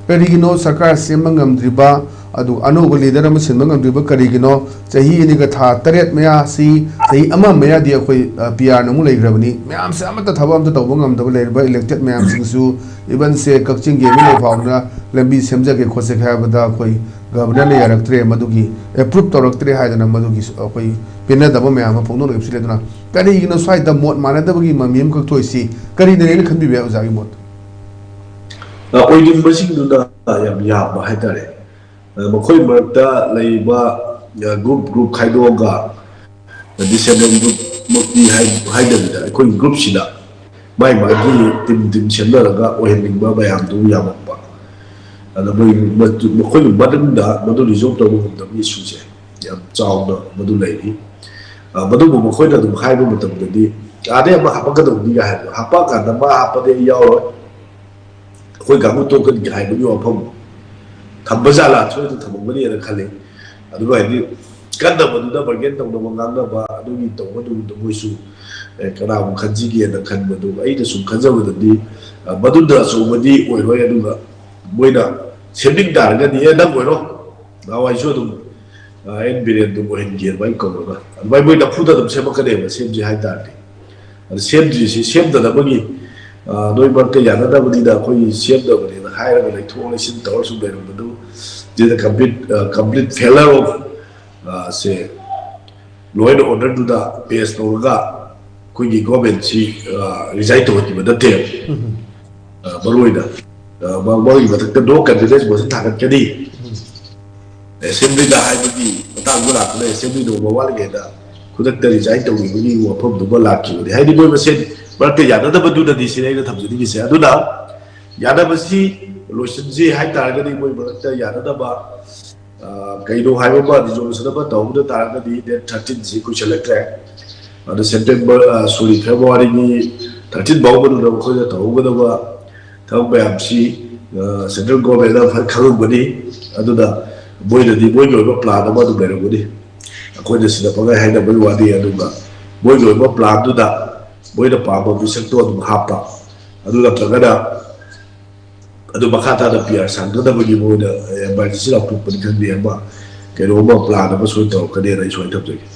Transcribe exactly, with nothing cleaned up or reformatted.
ꯀꯔꯤꯒꯤꯅꯣ ꯁꯔꯀꯥꯔ ꯁꯦꯝꯕ ꯉꯝꯗ꯭ꯔꯤꯕ, ꯑꯗꯨ ꯑꯅꯧꯕ ꯂꯤꯗꯔ ꯑꯃ ꯁꯤꯟꯕ ꯉꯝꯗ꯭ꯔꯤꯕ ꯀꯔꯤꯒꯤꯅꯣ? ꯆꯍꯤ ꯑꯅꯤꯒ ꯊꯥ ꯇꯔꯦꯠ ꯃꯌꯥꯁꯤ, ꯆꯍꯤ ꯑꯃ ꯃꯌꯥꯗꯤ ꯑꯩꯈꯣꯏ ꯄꯤ ꯑꯥꯔꯅ ꯑꯃꯨꯛ ꯂꯩꯈ꯭ꯔꯕꯅꯤ꯫ ꯃꯌꯥꯝꯁꯦ ꯑꯃꯠꯇ ꯊꯕꯛ ꯑꯝꯇ ꯇꯧꯕ ꯉꯝꯗꯕ ꯂꯩꯔꯤꯕ ꯏꯂꯦꯛꯇꯦꯠ ꯃꯌꯥꯝꯁꯤꯡꯁꯨ, ꯏꯚꯟꯁꯦ ꯀꯛꯆꯤꯡꯒꯤ ꯑꯦꯝ ꯑꯦꯜ ꯑꯦ ꯐꯥꯎꯕꯅ ꯂꯝꯕꯤ ꯁꯦꯝꯖꯒꯦ ꯈꯣꯠꯆꯒꯦ ꯍꯥꯏꯕꯗ ꯑꯩꯈꯣꯏ ꯒꯚꯔꯅꯔꯅ ꯌꯥꯔꯛꯇ꯭ꯔꯦ, ꯃꯗꯨꯒꯤ ꯑꯦꯄ꯭ꯔꯨꯞ ꯇꯧꯔꯛꯇ꯭ꯔꯦ ꯍꯥꯏꯗꯅ ꯃꯗꯨꯒꯤ ꯑꯩꯈꯣꯏ ꯄꯦꯟꯅꯗꯕ ꯃꯌꯥꯝ ꯑꯃ ꯐꯣꯡꯗꯣꯛꯅꯈꯤꯕꯁꯨ ꯂꯩ꯫ ꯑꯗꯨꯅ ꯀꯔꯤꯒꯤꯅꯣ ꯁ꯭ꯋꯥꯏꯗ ꯃꯣꯠ ꯃꯥꯟꯅꯗꯕꯒꯤ ꯃꯃꯤ ꯑꯃꯈꯛ ꯊꯣꯛꯏꯁꯤ? ꯀꯔꯤꯅꯅꯦꯅ ꯈꯟꯕꯤꯕ ꯌꯥꯏ ꯑꯣꯖꯥꯒꯤ ꯃꯣꯠ? ꯑꯣꯏꯅꯤꯡꯕꯁꯤꯡꯗꯨꯅ ꯌꯥꯝ ꯌꯥꯝꯕ ꯍꯥꯏꯇꯥꯔꯦ꯫ ꯃꯈꯣꯏ ꯃꯔꯛꯇ ꯂꯩꯔꯤꯕ ꯒ꯭ꯔꯨꯞ ꯒ꯭ꯔꯨꯞ ꯈꯥꯏꯗꯣꯛꯑꯒ, ꯗꯤꯁꯦꯕꯜ ꯒ꯭ꯔꯨꯞꯃꯛꯇꯤ ꯍꯥꯏꯗꯕꯤꯗ, ꯑꯩꯈꯣꯏꯒꯤ ꯒ꯭ꯔꯨꯞꯁꯤꯗ ꯃꯥꯏ ꯃꯥꯒꯤ ꯇꯤꯝ ꯇꯤꯝ ꯁꯦꯝꯅꯔꯒ ꯑꯣꯏꯍꯟꯅꯤꯡꯕ ꯃꯌꯥꯝꯗꯨ ꯌꯥꯝꯃꯛꯄ꯫ ꯑꯗ ꯃꯣꯏ ꯃꯈꯣꯏꯒꯤ ꯃꯅꯨꯡꯗ ꯃꯗꯨ ꯔꯤꯖꯣꯜꯕ ꯇꯧꯕ ꯉꯝꯗꯕꯒꯤ ꯏꯁꯨꯁꯦ ꯌꯥꯝ ꯆꯥꯎꯅ ꯃꯗꯨ ꯂꯩꯔꯤ꯫ ꯃꯗꯨꯕꯨ ꯃꯈꯣꯏꯅ ꯑꯗꯨꯝ ꯍꯥꯏꯕ ꯃꯇꯝꯗꯗꯤ, "ꯑꯥꯗꯩ ꯑꯃ ꯍꯥꯞꯄꯛꯀꯗꯧꯅꯤꯒ" ꯍꯥꯏꯕꯗꯣ, ꯍꯥꯞꯄꯛꯑꯀꯥꯟꯗ ꯃꯥ ꯍꯥꯞꯄꯗꯤ ꯑꯩ ꯌꯥꯎꯔꯣꯏ, ꯑꯩꯈꯣꯏ ꯀꯥꯡꯕꯨ ꯇꯣꯛꯀꯅꯤ ꯍꯥꯏꯕꯒꯤ ꯋꯥꯐꯝ ꯊꯝꯕ ꯖꯥꯠꯂꯥ? ꯁꯣꯏꯗꯅ ꯊꯝꯃꯝꯒꯅꯤꯅ ꯈꯜꯂꯤ꯫ ꯑꯗꯨꯒ ꯍꯥꯏꯗꯤ ꯀꯟꯅ ꯃꯗꯨꯗ ꯕꯥꯔꯒꯦꯟ ꯇꯧꯅꯕ, ꯉꯥꯡꯅꯕ, ꯑꯗꯨꯒꯤ ꯇꯧꯕꯗꯨꯗ ꯃꯣꯏꯁꯨ, ꯑꯦ, ꯀꯅꯥꯕꯨ ꯈꯟꯁꯤꯒꯦꯅ ꯈꯟꯕꯗꯨ, ꯑꯩꯅ ꯁꯨꯝ ꯈꯟꯖꯕꯗꯗꯤ, ꯑ, ꯃꯗꯨꯅ ꯑꯆꯧꯕꯗꯤ ꯑꯣꯏꯔꯣꯏ꯫ ꯑꯗꯨꯒ ꯃꯣꯏꯅ ꯁꯦꯝꯅꯤꯡ ꯇꯥꯔꯒꯗꯤ, "ꯑꯦ, ꯅꯪ ꯑꯣꯏꯔꯣ", ꯅꯍꯥꯟꯋꯥꯏꯁꯨ ꯑꯗꯨꯝ, ꯑ, ꯑꯦꯟ ꯕꯤꯔꯦꯟꯗꯨ ꯑꯣꯏꯍꯟꯒꯦ ꯑꯗꯨꯃꯥꯏꯅ ꯀꯧꯔꯒ, ꯑꯗꯨꯃꯥꯏꯅ ꯃꯣꯏ ꯅꯝꯐꯨꯗ ꯑꯗꯨꯝ ꯁꯦꯝꯃꯛꯀꯅꯦꯕ, ꯁꯦꯝꯁꯦ ꯍꯥꯏ ꯇꯥꯔꯗꯤ꯫ ꯑꯗꯨ ꯁꯦꯝꯗ꯭ꯔꯤꯁꯤ ꯁꯦꯝꯗꯅꯕꯒꯤ, ꯑ, ꯅꯣꯏ ꯃꯔꯛꯇ ꯌꯥꯅꯗꯕꯅꯤꯅ ꯑꯩꯈꯣꯏꯒꯤ ꯁꯦꯝꯗꯕꯅꯦꯅ ꯍꯥꯏꯔꯒ ꯂꯩꯊꯣꯛ ꯂꯩꯁꯤꯟ ꯇꯧꯔ ꯁꯨꯝ ꯂꯩꯔꯝꯕꯗꯨ, ꯁꯤꯗ complete, ꯑ, complete failure of, ꯑ, ꯁꯦ, law and orderꯗꯨꯗ base ꯇꯧꯔꯒ ꯑꯩꯈꯣꯏꯒꯤ ꯒꯣꯔꯃꯦꯟꯁꯤ, ꯑ, ꯔꯤꯖꯥꯏꯟ ꯇꯧꯍꯟꯈꯤꯕ ꯅꯠꯇꯦꯕ꯫ ꯑ, ꯃꯔꯨꯑꯣꯏꯅ, ꯑ, ꯃ-, ꯃꯣꯏꯒꯤ ꯃꯊꯛꯇ no confidence motion ꯊꯥꯡꯒꯠꯀꯅꯤ꯫ ꯑꯦꯁꯦꯝꯕ꯭ꯂꯤꯗ ꯍꯥꯏꯕꯒꯤ ꯃꯇꯥꯡꯗ ꯂꯥꯛꯄꯗ, ꯑꯦꯁꯦꯝꯕ꯭ꯂꯤ ꯅꯣꯡꯃ ꯋꯥꯠꯂꯤꯉꯩꯗ ꯈꯨꯗꯛꯇ ꯔꯤꯖꯥꯏꯟ ꯇꯧꯈꯤꯕꯒꯤ ꯋꯥꯐꯝꯗꯨꯃ ꯂꯥꯛꯈꯤꯕꯅꯤ꯫ ꯍꯥꯏꯗꯤ ꯃꯣꯏ ꯃꯁꯦꯟ ꯃꯔꯛꯇ ꯌꯥꯅꯗꯕꯗꯨꯅꯗꯤ ꯁꯤꯅꯤ ꯑꯩꯅ ꯊꯝꯖꯅꯤꯡꯉꯤꯁꯦ꯫ ꯑꯗꯨꯅ ꯌꯥꯅꯕꯁꯤ ꯂꯣꯏꯁꯤꯟꯁꯤ ꯍꯥꯏ ꯇꯥꯔꯒꯗꯤ, ꯃꯣꯏ ꯃꯔꯛꯇ ꯌꯥꯅꯗꯕ, ꯑ, ꯀꯩꯅꯣ ꯍꯥꯏꯕ ꯑꯃ, ꯔꯤꯖꯣꯂꯨꯁꯟ ꯑꯃ ꯇꯧꯍꯧꯗ ꯇꯥꯔꯒꯗꯤ, ꯗꯦꯠ ꯊꯥꯔꯇꯤꯟꯁꯤ ꯀꯨꯏꯁꯜꯂꯛꯇ꯭ꯔꯦ꯫ ꯑꯗꯨ ꯁꯦꯞꯇꯦꯝꯕꯔ, ꯑ, ꯁꯣꯔꯤ, ꯐꯦꯕ꯭ꯔꯨꯋꯥꯔꯤꯒꯤ ꯊꯥꯔꯇꯤꯟ ꯐꯥꯎ ꯃꯅꯨꯡꯗ ꯃꯈꯣꯏꯅ ꯇꯧꯍꯧꯒꯗꯕ ꯊꯕꯛ ꯃꯌꯥꯝꯁꯤ, ꯑ, ꯁꯦꯟꯇ꯭ꯔꯦꯜ ꯒꯣꯔꯃꯦꯟꯅ ꯐꯖꯅ ꯈꯪꯉꯝꯒꯅꯤ꯫ ꯑꯗꯨꯅ ꯃꯣꯏꯅꯗꯤ ꯃꯣꯏꯒꯤ ꯑꯣꯏꯕ ꯄ꯭ꯂꯥꯟ ꯑꯃ ꯑꯗꯨꯝ ꯂꯩꯔꯝꯒꯅꯤ꯫ ꯑꯩꯈꯣꯏꯅ ꯁꯤꯗ ꯄꯪꯍꯥꯏ ꯍꯥꯏꯅꯕꯒꯤ ꯋꯥꯅꯤ, ꯑꯗꯨꯒ ꯃꯣꯏꯒꯤ ꯑꯣꯏꯕ ꯄ꯭ꯂꯥꯟꯗꯨꯗ ꯃꯣꯏꯅ ꯄꯥꯝꯕ ꯃꯤꯁꯛꯇꯣ ꯑꯗꯨꯝ ꯍꯥꯞꯄ꯫ ꯑꯗꯨ ꯅꯠꯇ꯭ꯔꯒꯅ ꯑꯗꯨ ꯃꯈꯥ ꯇꯥꯅ ꯄꯤ ꯑꯥꯔ ꯁꯥꯡꯅꯅꯕꯒꯤ ꯃꯣꯏꯅ ꯑꯦꯝꯕꯥꯔꯖꯦꯟꯁꯤ ꯂꯥꯎꯊꯣꯛꯄꯅꯤ ꯈꯪꯗꯦ, ꯑꯃ ꯀꯩꯅꯣꯝꯃ ꯄ꯭ꯂꯥꯟ ꯑꯃ ꯁꯣꯏ ꯇꯧꯔꯛꯀꯅꯤꯅ ꯑꯩ ꯁꯨꯃꯥꯏꯅ ꯊꯝꯖꯒꯦ꯫